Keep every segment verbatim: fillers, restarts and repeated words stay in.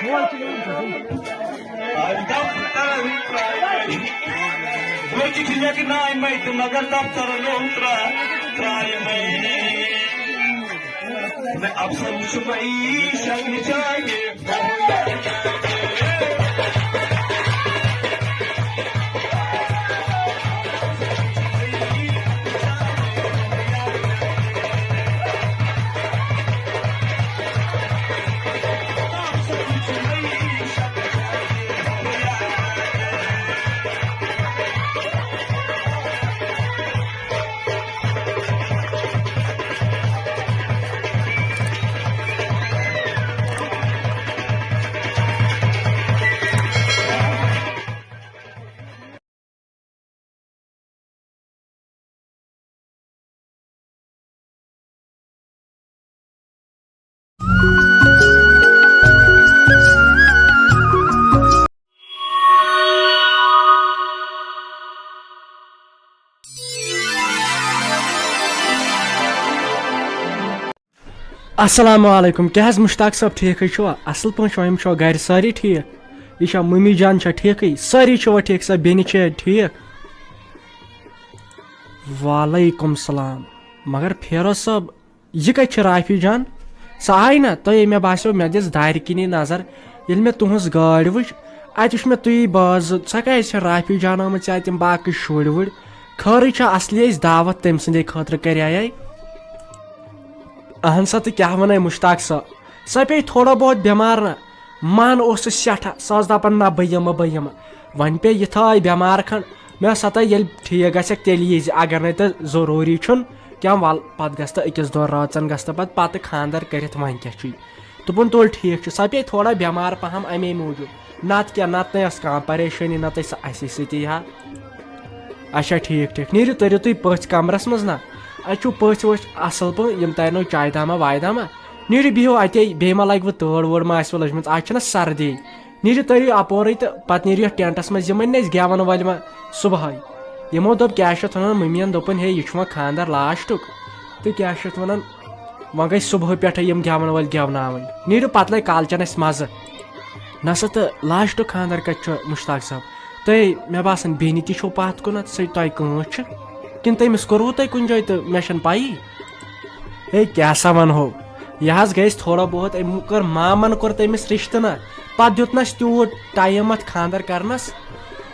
دفتر تران ترٛایہِ مےٚ۔ وۄنۍ چھِ لیکھناومٕتۍ تہٕ مگر دفتر لوٚگ ترٛا-، ترٛایہِ مےٚ۔ مےٚ افسوس چھُ معیشت نِچاگے۔ السلام علیکم، کیٛاہ حظ مشتاق صٲب، ٹھیٖکھٕے چھُوا؟ اصل پٲٹھۍ چھُوا؟ یِم چھِوا گرِ سٲری ٹھیٖک؟ یہِ چھا ممی جان، چھا ٹھیٖکھٕے؟ سٲری چھِوا ٹھیٖک؟ سۄ بیٚنہِ چھا ٹھیٖک؟ وعلیکم السلام۔ مگر فیروز صٲب، یہِ کتہِ چھِ رافی جان؟ سۄ آیہِ نا؟ تۄہے مےٚ باسیو، مےٚ دِژ دارِ کِنی نظر۔ ییٚلہِ مےٚ تُہٕنٛز گٲڑۍ وٕچھ، اتہِ وٕچھ مےٚ تُہی باز۔ سۄ کیٛازِ چھےٚ رافی جان آمٕژ؟ یا تِم باقٕے شُرۍ وُرۍ؟ خٲرٕے چھا؟ اصلی ٲسۍ دعوت تٔمۍ سٕنٛدے خٲطرٕ کریایے۔ اہن سا، تہٕ کیٛاہ وَنَے مُشتاق سا، سۄ پیٚیہِ تھوڑا بہت بٮ۪مار نا۔ من اوسُس سٮ۪ٹھاہ، سۄ ٲس دَپان، "نہ، بہٕ یِمہٕ، بہٕ یِمہٕ۔" وۄنۍ پیٚیہِ یِتھٲے بٮ۪مار کھنٛڈ۔ مےٚ ووٚنُس، "ہتا ییٚلہِ ٹھیٖک گژھٮ۪کھ، تیٚلہِ ییٖزِ، اگر نَے تہٕ ضروٗری چھُنہٕ کینٛہہ، وَل، پَتہٕ گژھِ تہٕ أکِس دۄن رٲژَن گژھِ تہٕ پَتہٕ، پَتہٕ خانٛدر کٔرِتھ، وۄنۍ کیٛاہ چھُے؟" دوٚپُن، "تُل، ٹھیٖک چھُ۔" سۄ پیٚیہِ تھوڑا بٮ۪مار پَہَم اَمے موٗجوٗب، نَتہٕ کیٛاہ، نَتہٕ نَے ٲس کانٛہہ پریشٲنی، نَتہٕ ٲسۍ سۄ اَسے سۭتی ہا۔ اچھا، ٹھیٖک، ٹھیٖک۔ نیٖرِو، تٔرِو تُہۍ پٔژھۍ کمرس منٛز نا۔ اَتہِ چھُو پٔژھۍ ؤژھۍ اَصٕل پٲٹھۍ، یِم تَرنو چایہِ دامہ وایہِ دامہ۔ نیٖرِو، بِہِو اَتے، بیٚیہِ ما لَگہِ وٕ تۭر وٲر ما آسہِ وٕ لٔجمٕژ، آز چھِنہ سردی۔ نیٖرِو، تٔرِو اَپورٕے تہٕ پَتہٕ نیٖرِو یَتھ ٹٮ۪نٛٹَس منٛز، یِمَن نہٕ أسۍ گٮ۪وَن وٲلۍ وۄنۍ صُبحٲے۔ یِمو دوٚپ، کیٛاہ چھِ اَتھ وَنان، مٔمِیَن دوٚپُن، ہے، یہِ چھُ وۄنۍ خانٛدر لاسٹُک۔ تہٕ کیٛاہ چھِ اَتھ وَنان، وۄنۍ گٔے صُبحٲے پٮ۪ٹھَے یِم گٮ۪وَن وٲلۍ گٮ۪وناوٕنۍ۔ نیٖرِو، پَتہٕ لَگہِ کالچَن اَسہِ مَزٕ۔ نسا تہٕ لاسٹُک خانٛدر کَتہِ چھُ مُشتاق صٲب؟ تُہۍ، مےٚ باسان، بیٚنہِ تہِ چھو پَتھ کُنَتھ، سُہ تۄہہِ کٲنٛسہِ چھِ؟ کِنہٕ تٔمِس کوٚروٕ تۄہہِ کُنہِ جایہِ تہٕ مےٚ چھَنہٕ پَیی؟ ہے، کیٛاہ سا وَنہو؟ یہِ حظ گٔے أسۍ تھوڑا بہت، أمۍ کٔر، مامَن کوٚر تٔمِس رِشتہٕ نہ، پَتہٕ دیُت نہٕ اَسہِ تیوٗت ٹایم اَتھ خانٛدر کَرنَس،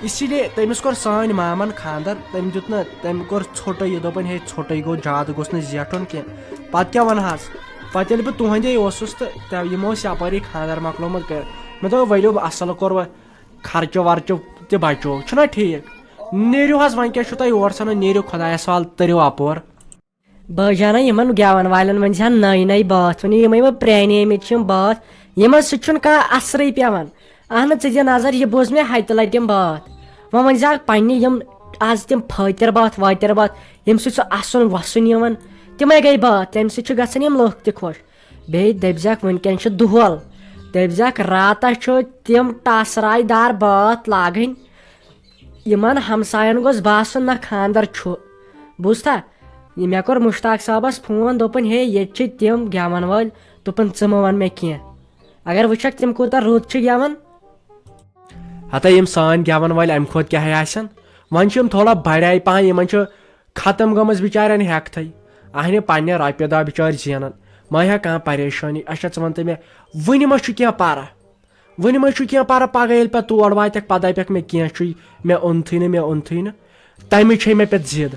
اسی لیے تٔمِس کوٚر سٲنۍ مامَن خانٛدر، تٔمۍ دیُت نہٕ، تٔمۍ کوٚر ژھوٚٹٕے، یہِ دوٚپُن، ہے، ژھوٚٹٕے گوٚو، زیادٕ گوٚژھ نہٕ زیٹھُن کینٛہہ۔ پَتہٕ کیٛاہ وَنہٕ ہَس؟ پَتہٕ ییٚلہِ بہٕ تُہنٛدے اوسُس تہٕ تہِ-، یِمو اوس یَپٲری خانٛدر مۄکلومُت کٔرِتھ۔ مےٚ دوٚپ، ؤلِو، اَصٕل کوٚر وۄنۍ، خرچہٕ ورچہٕ تہِ بچو، چھُنہ ٹھیٖک؟ نیٖرِو حظ، وۄنۍ کیٛاہ چھُو تۄہہِ یور ژھانان؟ نیٖرِو خۄدایَس حوالہٕ، تٔرِو اَپور۔ بٲے جانا، یِمن گٮ۪وَن والٮ۪ن ؤنۍ زِہَن نٔے نٔے بٲتھ، ؤنِو یِمَے وۄنۍ پرٛانیمٕتۍ چھِ یِم بٲتھ، یِمن سۭتۍ چھُنہٕ کانٛہہ اَثرٕے پٮ۪وان۔ اَہنہٕ، ژٕ دِ نظر، یہِ بوٗز مےٚ ہَتہِ لَٹہِ یِم بٲتھ۔ وۄنۍ ؤنۍ زِ ہاکھ پنٛنہِ یِم آز تِم پھٲتِر بٲتھ وٲتِر بٲتھ، ییٚمہِ سۭتۍ سُہ اَسُن وَسُن یِوان، تِمَے گٔے بٲتھ، تَمہِ سۭتۍ چھِ گژھان یِم لُکھ تہِ خۄش۔ بیٚیہِ دٔپۍ زیکھ، وٕنکٮ۪ن چھِ دُہل، دٔپۍ زیکھ، راتس چھُ تِم ٹاسراے دار بٲتھ لاگٕنۍ، یِمن ہمساین گوٚژھ باسُن، نہ خانٛدر چھُ۔ بوٗزتھا؟ یہِ مےٚ کوٚر مُشتاق صٲبس فون، دوٚپُن، ہے، ییٚتہِ چھِ تِم گٮ۪ون وٲلۍ، دوٚپُن، ژٕ مہٕ وَن مےٚ کینٛہہ۔ اگر وٕچھکھ، تِم کوٗتاہ رُت چھِ گٮ۪وان۔ ہتا یِم سٲنۍ گٮ۪ون وٲلۍ، امہِ کھۄتہٕ کیٛاہ آسن؟ وۄنۍ چھِ یِم تھوڑا بڑے پہن، یِمن چھُ ختم گٔمٕژ بِچارٮ۪ن ہٮ۪کتھٕے۔ اہنہِ پننہِ رۄپیہِ دہ بِچٲرۍ زینان، ما ہا کانٛہہ پریشٲنی۔ اچھا، ژٕ وَن تہٕ مےٚ، وٕنہِ ما چھُ کینٛہہ پرٕ؟ وٕنہِ ما چھُ کینٛہہ پرٕ؟ پگاہ ییٚلہِ پتہٕ تور واتکھ، پتہٕ دپکھ مےٚ، کینٛہہ چھُے، مےٚ اوٚنتھٕے نہٕ، مےٚ اوٚنتھٕے نہٕ۔ تمِچ چھے مےٚ پٮ۪ٹھ ضد۔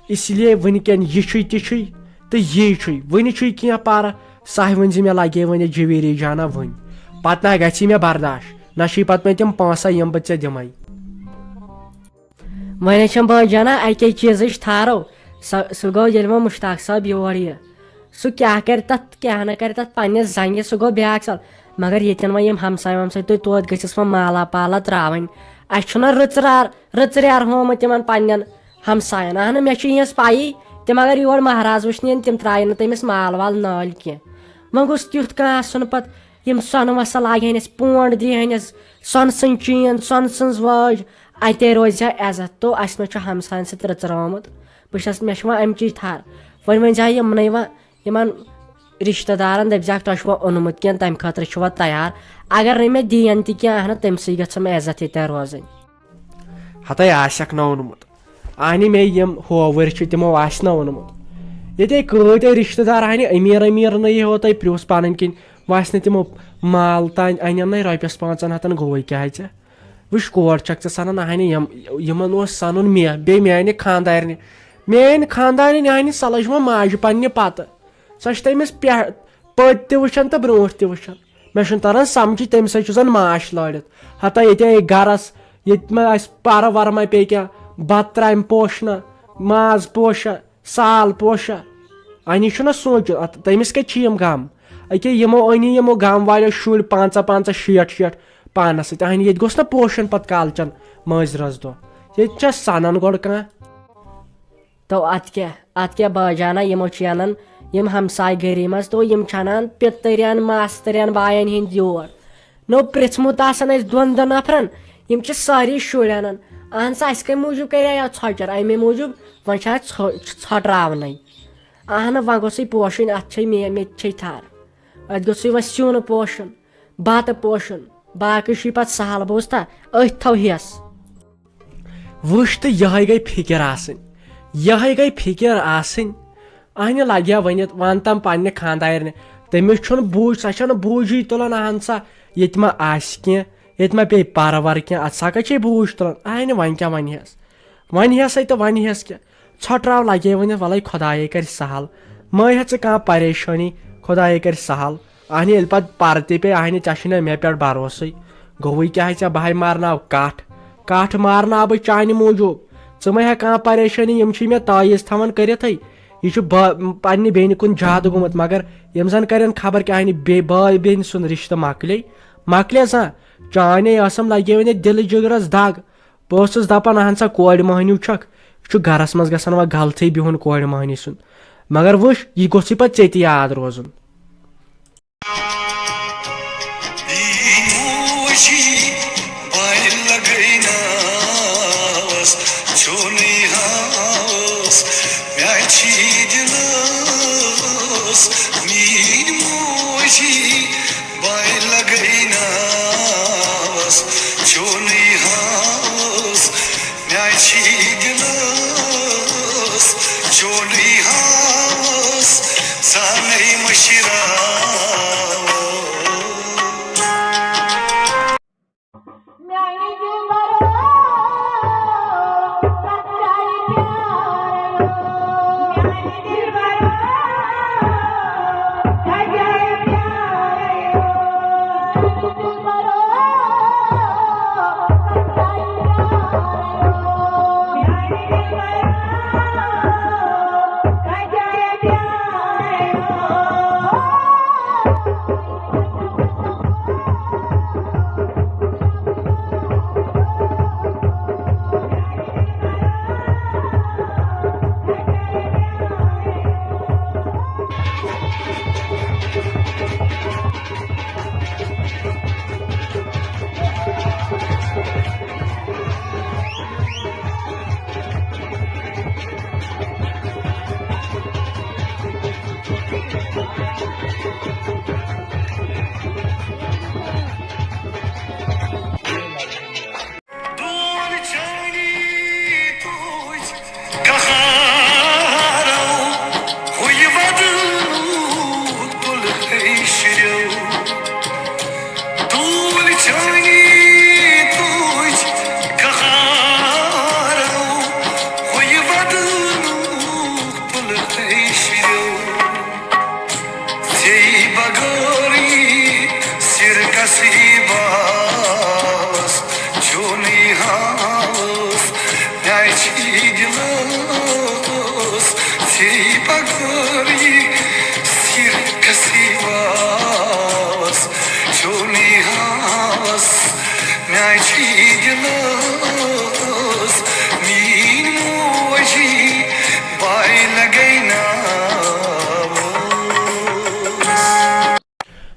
اس لیے وٕنکٮ۪ن یہِ چھُے تہِ چھُے تہٕ یی چھُے۔ وٕنہِ چھُے کینٛہہ پرٕ، ساہہِ ؤنۍ زِ مےٚ لگے وۄنۍ جویری جانا وٕنۍ۔ پتہٕ نہ گژھی مےٚ برداش، نہ چھُے پتہٕ مےٚ تِم پونٛسہٕ یِم بہٕ ژےٚ دِمے۔ وۄنۍ حظ چھَم بٲے جانا اَکے چیٖزٕچ تھارو۔ سۄ، سُہ گوٚو ییٚلہِ وۄنۍ مُشتاق صٲب یور یہِ۔ سُہ کیٛاہ کَرِ تَتھ، کیٛاہ نہٕ کَرِ تَتھ پنٛنِس زَنٛگہِ، سُہ گوٚو بیٛاکھ سَوال۔ مگر ییٚتٮ۪ن وۄنۍ یِم ہمساے ومساے تُہۍ توتہِ گٔژھِس وۄنۍ مالا پالا ترٛاوٕنۍ۔ اَسہِ چھُنہ رٕژرار، رٕژریار ہومُت تِمَن پنٛنٮ۪ن ہمساین۔ اہنہٕ، مےٚ چھِ یِہٕنٛز پَیی، تِم اگر یور مہراز وٕچھنہِ یِن، تِم ترٛایَن نہٕ تٔمِس مال وال نٲلۍ کینٛہہ۔ وۄنۍ گوٚژھ تیُتھ کانٛہہ آسُن پَتہٕ، یِم سۄنہٕ وَسَل لاگہِ ہَنٮ۪س، پونٛڈ دی ہَنٮ۪س، سۄنہٕ سٕنٛز چین، سۄنہٕ سٕنٛز وٲج، اَتے روزِ ہا عزت۔ تو اَسہِ ما چھُ ہمساین سۭتۍ رٕژرٲومُت؟ بہٕ چھَس، مےٚ چھُ وۄنۍ اَمہِ چی تھر۔ وۄنۍ ؤنۍ زِ ہا یِمنٕے وۄنۍ، یِمن رشتہٕ دارن دٔپۍ زیکھ، تۄہہِ چھُوا اوٚنمُت کینٛہہ، تمہِ خٲطرٕ چھُوا تیار؟ اگر نہٕ مےٚ دِین تہِ کینٛہہ، اہنہٕ، تٔمۍ سٕے گٔژھم عزت ییٚتٮ۪ن روزٕنۍ۔ ہتے آسٮ۪کھ نہٕ اوٚنمُت۔ اہنہِ مےٚ یِم ہووٕرۍ چھِ، تِمو آسہِ نہٕ اوٚنمُت۔ ییٚتے کۭتۍ رشتہٕ دار اہنہِ، امیر امیر نہٕ یہِ ہوتَے پرٛژھ پنٕنۍ کِنۍ، وۄنۍ آسہِ نہٕ تِمو مال تانۍ انن نَے رۄپیس پانٛژن ہتن، گوٚوٕے کیٛاہ ژےٚ؟ وٕچھ، کور چھکھ ژٕ سنان اہنہِ، یِم، یِمن اوس سنُن مےٚ، بیٚیہِ میانہِ خانٛدارنہِ۔ میٲنۍ خانٛدارِنۍ اہنہِ، سۄ لٔج وۄنۍ ماجہِ پننہِ پتہٕ۔ سۄ چھِ تٔمِس پٮ۪ٹھ، پٔتۍ تہِ وٕچھان تہٕ برٛونٛٹھ تہِ وٕچھان۔ مےٚ چھُنہٕ تران سمجھٕے، تٔمِس سۭتۍ چھُ زن ماچھ لٲرِتھ۔ ہتا ییٚتہِ اے گرس، ییٚتہِ ما آسہِ پرٕ ورٕ ما پیٚیہِ کینٛہہ، بتہٕ ترامہِ پوشہِ نہ، ماز پوشہ، سال پوشہ۔ اہنہِ چھُنہ سونٛچُن، اتھ، تٔمِس کتہِ چھِ یِم غم؟ أکے یِمو أنی یِمو گام والیو شُرۍ پنٛژاہ پنٛژاہ، شیٹھ شیٹھ پانس سۭتۍ۔ اہنہِ ییٚتہِ گوٚژھ نہ پوشُن پتہٕ کالچن مٲنٛزِ رٲژ دۄہ۔ ییٚتہِ چھا سنان گۄڈٕ کانٛہہ؟ تو اتھ کیٛاہ، اتھ کیٛاہ باجانہ، یِمو چھِ انان یِم ہمساے گٔری منٛز، تو یِم چھِ انان پِتٕرٮ۪ن ماستٕرٮ۪ن باین ہٕنٛدۍ یور۔ نو پرٛژھمُت آسان اَسہِ دۄن دۄن نفرن، یِم چھِ سٲری شُرۍ انان۔ اہن سا، اَسہِ کَمہِ موٗجوٗب کَرے یَتھ ژھۄچر؟ اَمے موٗجوٗب وۄنۍ چھِ اَتھ ژھۄ-، ژھۄٹراونَے۔ اہنہٕ، وۄنۍ گوٚژھُے پوشُن، اَتھ چھے مے-، مےٚ تہِ چھے تھر۔ اَتھ گوٚژھُے وۄنۍ سیُن پوشُن، بَتہٕ پوشُن، باقٕے چھُے پَتہٕ سہل، بوٗزتھا؟ أتھۍ تھاو ہٮ۪س۔ وٕچھ تہٕ یِہوٚے گٔے فِکِر آسٕنۍ، یِہوٚے گٔے فِکِر آسٕنۍ۔ اہنہِ لگیا ؤنِتھ، وَن تَم پننہِ خانٛدارنہِ۔ تٔمِس چھُنہٕ بوٗج، سۄ چھَنہٕ بوٗجی تُلان، اہن سا، ییٚتہِ ما آسہِ کینٛہہ، ییٚتہِ ما پیٚیہِ پرٕ ورٕ کینٛہہ، اَتھ سا کَتہِ چھے بوٗج تُلان؟ اہنہِ وۄنۍ کیٛاہ وَنہِ ہَس؟ وَنہِ ہَسَے تہٕ وَنہِ ہَس کیٛاہ؟ ژھۄٹراو لگے ؤنِتھ، وَلَے خۄدایے کَرِ سہل، مہ ہےٚ ژٕ کانٛہہ پریشٲنی، خۄدایے کَرِ سہل۔ اہنہِ ییٚلہِ پَتہٕ پَرٕ تہِ پیٚیہِ، اہنہِ ژےٚ چھُے نہ مےٚ پٮ۪ٹھ بروسٕے، گوٚوٕے کیٛاہ ژےٚ، بہٕ ہاے مارناو کَٹھ، کَٹھ مارناو بہٕ چانہِ موٗجوٗب۔ ژٕ مہ ہےٚ کانٛہہ پریشٲنی، یِم چھِ مےٚ تٲویٖز تھاوان کٔرِتھٕے۔ یہِ چھُ با-، پننہِ بیٚنہِ کُن زیادٕ گوٚمُت، مگر یِم زن کرن خبر کیٛاہ، اہنہِ بے-، بٲے بیٚنہِ سُنٛد رشتہٕ مۄکلے، مۄکلے زانٛہہ۔ چانے ٲسٕم لگے وۄنۍ دِلہٕ جگرس دگ۔ بہٕ اوسُس دپان، اہن سا کورِ مٔہنیوٗ چھکھ، یہِ چھُ گرس منٛز گژھان وۄنۍ غلطٕے بِہُن کورِ مٔہنی سُنٛد۔ مگر وٕچھ، یہِ گوٚژھُے پتہٕ ژےٚ تہِ یاد روزُن۔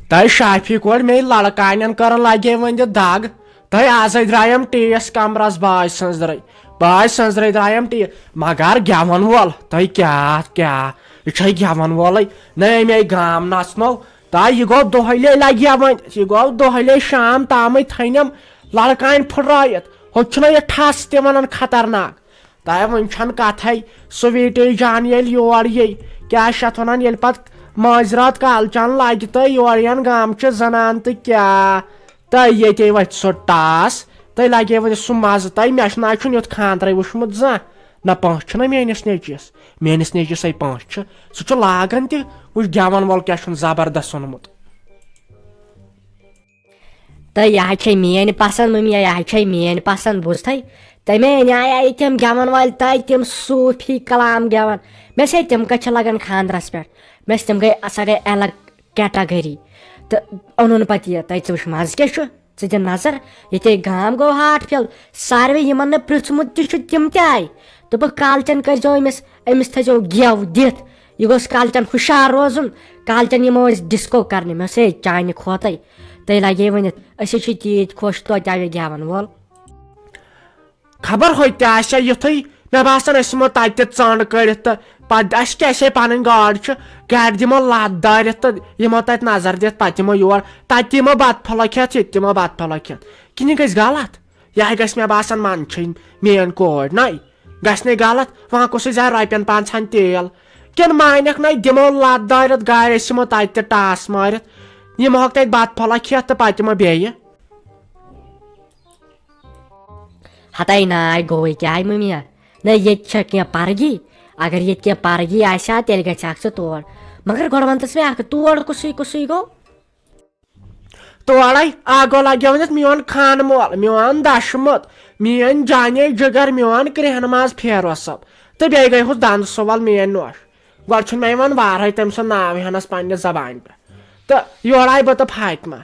تۄہہِ شافی کورِ مے لڑکانٮ۪ن کٔرٕن لگے وۄنۍ دِ دگ۔ تۄہہِ آزے درٛایم ٹیس کمرس باج سٕنٛز درٕے۔ بہٕ آے سٕنٛزرے درٛایم ٹی، مگر گٮ۪وَن وول، تۄہہِ کیٛاہ، کیٛاہ؟ یہِ چھے گٮ۪وَن وولے۔ نہ، أمۍ آیہِ گام نژنو۔ تہ یہِ گوٚو دۄہلے لگہِ ہا وۄنۍ، یہِ گوٚو دۄہلے شام تامٕے تھٲینم لڑکانۍ پھٕٹرٲیِتھ۔ ہُتہِ چھُنہ یہِ ٹھس تہِ ونان خطرناک۔ تہ وۄنۍ چھنہٕ کتھے، سویٖٹی جان ییٚلہِ یور یی، کیٛاہ چھِ اتھ ونان، ییٚلہِ پتہٕ مٲنٛزِ راتھ کالچن لگہِ تہٕ یور یِن گامچہِ زنان تہٕ کیٛاہ، تہٕ ییٚتے وتھِ سُہ ٹاس، تہٕ لگے وۄنۍ سُہ مزٕ۔ تہٕ مےٚ چھُنہٕ، آز چھُنہٕ یُتھ خانٛدرے وُچھمُت زانٛہہ۔ نہ پانٛژھ چھُنہ میٲنِس نیٚچوِس، میٲنِس نیٚچوِس ہے پانٛژھ چھِ، سُہ چھُ لاگان تہِ۔ وٕچھ گٮ۪وَن وول کیٛاہ چھُن زبردست اوٚنمُت۔ تہٕ یہِ حظ چھے میٲنۍ پسنٛد مٔمی، یہِ حظ چھے میٲنۍ پسنٛد، بوٗزتھٕے؟ تَمے اَنے یہِ تِم گٮ۪وَن وٲلۍ تہٕ تِم صوٗفی کلام گٮ۪وَن۔ مےٚ سے تِم کَتہِ چھِ لگان خانٛدرَس پٮ۪ٹھ؟ مےٚ ٲسۍ تِم گٔے، سۄ گٔے الگ category۔ تہٕ اوٚنُن پَتہٕ یہِ، تَتہِ ژٕ وٕچھ مَزٕ کیٛاہ چھُ۔ ژٕ دِ نظر، ییٚتے گام گوٚو heart fail۔ ساروے یِمن نہٕ پرژھمُت تہِ چھُ، تِم تہِ آے۔ دوٚپُکھ، "کالچن کٔرۍزیو أمِس، أمِس تھٲیزیو گٮ۪و دِتھ۔ یہِ گوٚژھ کالچن ہُشار روزُن۔ کالچن یِمو أسۍ disco کرنہِ۔" مےٚ ووٚنُس، "ہے، چانہِ کھوتَے، تُہۍ لگے ؤنِتھ، أسۍ ہے چھِ تیٖتۍ خۄش، توتہِ آو یہِ گٮ۪وَن وول۔" خبر ہوٚتہِ تہِ آسہِ ہا یُتھُے، مےٚ باسان، أسۍ یِمو تَتہِ تہِ ژٔنٛڈ کٔڑِتھ تہٕ پَتہٕ اَسہِ کیٛاہ، اَسہِ ہے پَنٕنۍ گاڈ چھِ، گاڈِ دِمو لَتھ دٲرِتھ تہٕ یِمو تَتہِ نظر دِتھ، پَتہٕ یِمو یور، تَتہِ تہِ یِمو بَتہٕ پھوٚلہ کھٮ۪تھ، ییٚتہِ تہِ یِمو بَتہٕ پھوٚلہ کھٮ۪تھ۔ کِنہٕ یہِ گژھِ غلط؟ یہِ ہے گژھِ، مےٚ باسان، منٛدچھٕنۍ میٛٲنۍ کوٗر، نَے؟ گژھِ نَے غلط؟ وۄنۍ کُسٕے زاے رۄپیَن پانٛژہَن تیل؟ کِنہٕ مانٮ۪کھ نَے، دِمو لَتھ دٲرِتھ گاڈِ، أسۍ یِمو تَتہِ تہِ ٹاس مٲرِتھ، یِمو ہۄکھ تَتہِ بَتہٕ پھوٚلہ کھٮ۪تھ تہٕ پَتہٕ یِمو بیٚیہِ۔ ہتاے ناے گوٚوٕے کیٛاہ مٔمیا؟ نہ، ییٚتہِ چھےٚ کینٛہہ پرگی۔ اگر ییٚتہِ کینٛہہ پرگی آسہِ ہا، تیٚلہِ گژھِ ہاکھ ژٕ تور۔ مگر گۄڈٕ وَن تہٕ ژٕ مےٚ اکھ، تور کُسٕے کُسٕے گوٚو؟ تورے اکھ گوٚو لگیو ؤنِتھ میون خانہٕ مول، میون دشمت، میٲنۍ جانے جگر، میون کرٛیٚہن ماز پھیروس صٲب۔ تہٕ بیٚیہِ گٔے ہُس دنٛد سُوَل میٲنۍ نوش۔ گۄڈٕ چھُنہٕ مےٚ یِوان وارہے تٔمۍ سُنٛد ناو ہٮ۪نس پننہِ زبانہِ پٮ۪ٹھ۔ تہٕ یورٕ آیہِ بہٕ تہٕ فاطمہ۔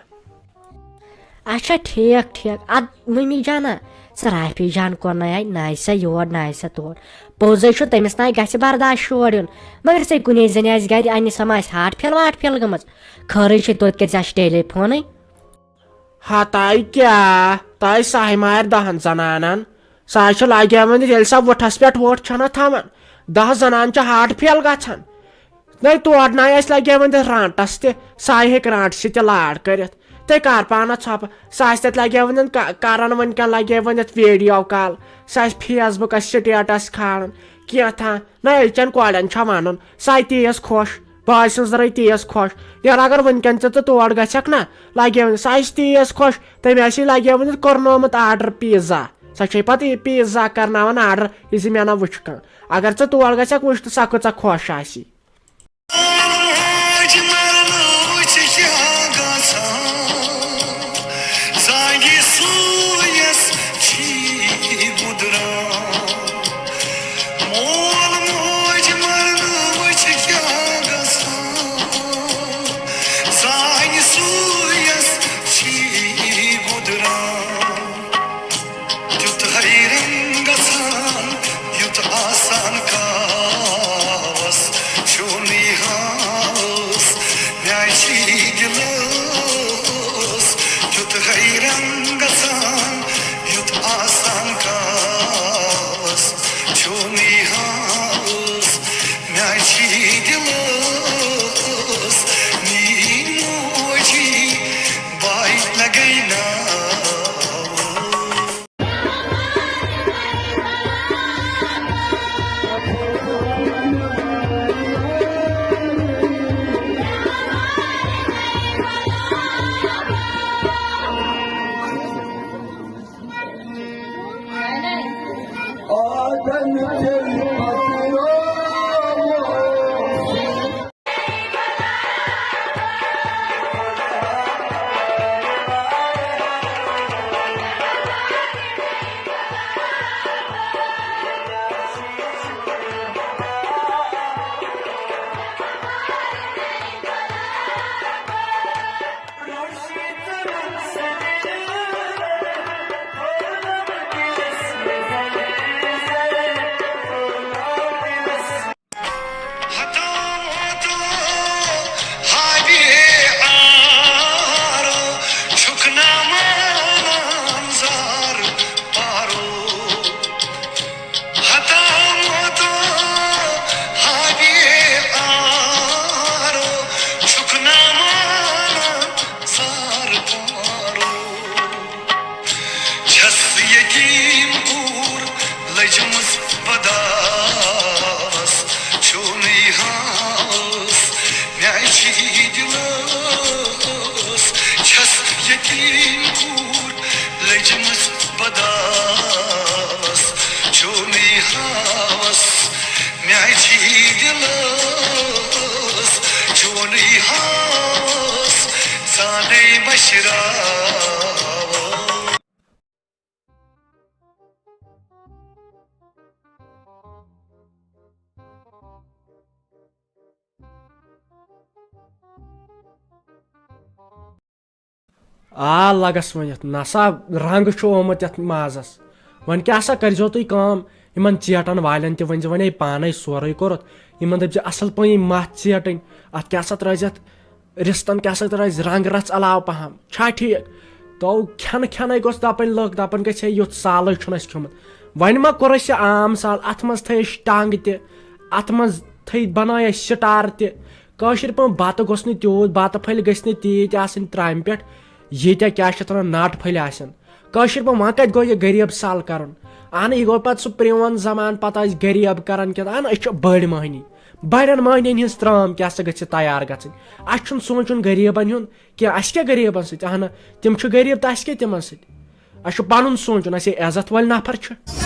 اچھا، ٹھیک، ٹھیک۔ اد مٔمی جانا، ژٕ رافی جان کُن نَے آے، نَے سا یور، نَے سا تور۔ پوٚزے چھُ، تٔمِس نَے گژھِ برداش یور یُن۔ مگر ژےٚ کُنے زٔنۍ آسہِ گرِ، اَنہِ سا ما آسہِ heart fail واٹ fail گٔمٕژ؟ خٲرٕے چھے، توتہِ کٔرۍ زِ اَسہِ telephone۔ ہتاے کیٛاہ، تۄہہِ ساہہِ مارِ دَہن زنانن۔ سۄ حظ چھِ لگیمٕژ، ییٚلہِ سۄ وُٹھس پٮ۪ٹھ وُٹھ چھَنہ تھاوان، دَہ زنان چھِ heart fail گژھان۔ نَے تور نَے اَسہِ لگیمٕژ رانٛٹس تہِ، سۄ ہیٚکہِ رانٛٹسٕے تہِ لاڑ کٔرِتھ۔ تُہۍ کر پانس ژھۄپہٕ، سۄ آسہِ تَتہِ لگیمٕژ ک-، کران وٕنکٮ۪ن لگیمٕژ video call، سۄ آسہِ Facebookس status کھالان، کینٛہہ تھا۔ نہ، أزچٮ۪ن کورٮ۪ن چھا ونُن، سۄ آیہِ تیز خۄش، بہٕ آسہِ سٕنٛز رٲے تیز خۄش۔ یارٕ، اگر وٕنکٮ۪ن ژٕ تہٕ تور گژھکھ نہ، لگے وۄنۍ، سۄ آسہِ تیز خۄش، تٔمۍ آسہِ لگے وۄنۍ کوٚرنومُت order pizza۔ سۄ چھے پتہٕ یہِ pizza کرناوان order، یہِ زِ مےٚ نہ وٕچھ کانٛہہ۔ اگر ژٕ تور گژھکھ، وٕچھ تہٕ سۄ کۭژاہ خۄش آسی۔ موج مرنہٕ وٕچھِ کیٛاہ گژھان؟ زانگی سویس چھی مُدران۔ مول موج مرنہٕ وٕچھِ کیٛاہ گژھان؟ زانگی سویس چھی مُدران۔ تیُتھ حیران گژھان، یُتھ آسان کاوس۔ یتیم کوٗر لٔجمٕژ بداوس، چونٕے ہاوس میٛانہِ دِلس، چونٕے ہاوس زانے مشراوس۔ آ، لگس وۄنۍ یتھ۔ نسا رنگ چھُ آمُت یتھ مازس۔ وۄنۍ کیٛاہ سا کٔرۍزیو تُہۍ کٲم، یِمن ژیٹن والٮ۪ن تہِ ؤنۍزِ وۄنۍ، ہے، پانے سورُے کوٚرُتھ۔ یِمن دٔپۍزِ اصل پٲٹھۍ مژھ ژیٹٕنۍ۔ اتھ کیٛاہ سا ترٲوزِ، اتھ رِستن کیٛاہ سا ترٲوزِ رنگ رژھ علاوٕ پہم۔ چھا ٹھیٖک؟ تو کھٮ۪نہٕ کھٮ۪نَے گوٚژھ دَپٕنۍ لُکھ، دَپان گژھِ ہے، یُتھ سالٕے چھُنہٕ اَسہِ کھیوٚمُت۔ وۄنۍ ما کوٚر اَسہِ یہِ عام سال؟ اَتھ منٛز تھٲے اَسہِ ٹنٛگ تہِ، اَتھ منٛز تھٲے، بَنٲے اَسہِ سِٹار تہِ۔ کٲشِر پٲٹھۍ بَتہٕ گوٚژھ نہٕ تیوٗت، بَتہٕ پھٔلۍ گٔژھۍ نہٕ تیٖتۍ آسٕنۍ ترٛامہِ پٮ۪ٹھ، ییٖتیٛاہ کیٛاہ چھِ اَتھ وَنان، ناٹہٕ پھٔلۍ آسَن۔ کٲشِر پٲٹھۍ وۄنۍ کَتہِ گوٚو یہِ غریٖب سال کَرُن؟ اَہَن، یہِ گوٚو پَتہٕ سُہ پرٛون زمانہٕ، پَتہٕ ٲسۍ غریٖب کَران کِنہٕ، اَہَن، أسۍ چھِ بٔڑۍ مٔہنی۔ بَڑٮ۪ن مٔہنِیَن ہِنٛز ترٛام کیٛاہ سا گٔژھِ تیار گژھٕنۍ؟ اَسہِ چھُنہٕ سونٛچُن غریٖبَن ہُنٛد کینٛہہ، اَسہِ کیٛاہ غریٖبَن سۭتۍ؟ اَہَن، تِم چھِ غریٖب تہٕ اَسہِ کیٛاہ تِمَن سۭتۍ؟ اَسہِ چھُ پَنُن سونٛچُن، اَسہِ ہے عزت وٲلۍ نفر چھِ۔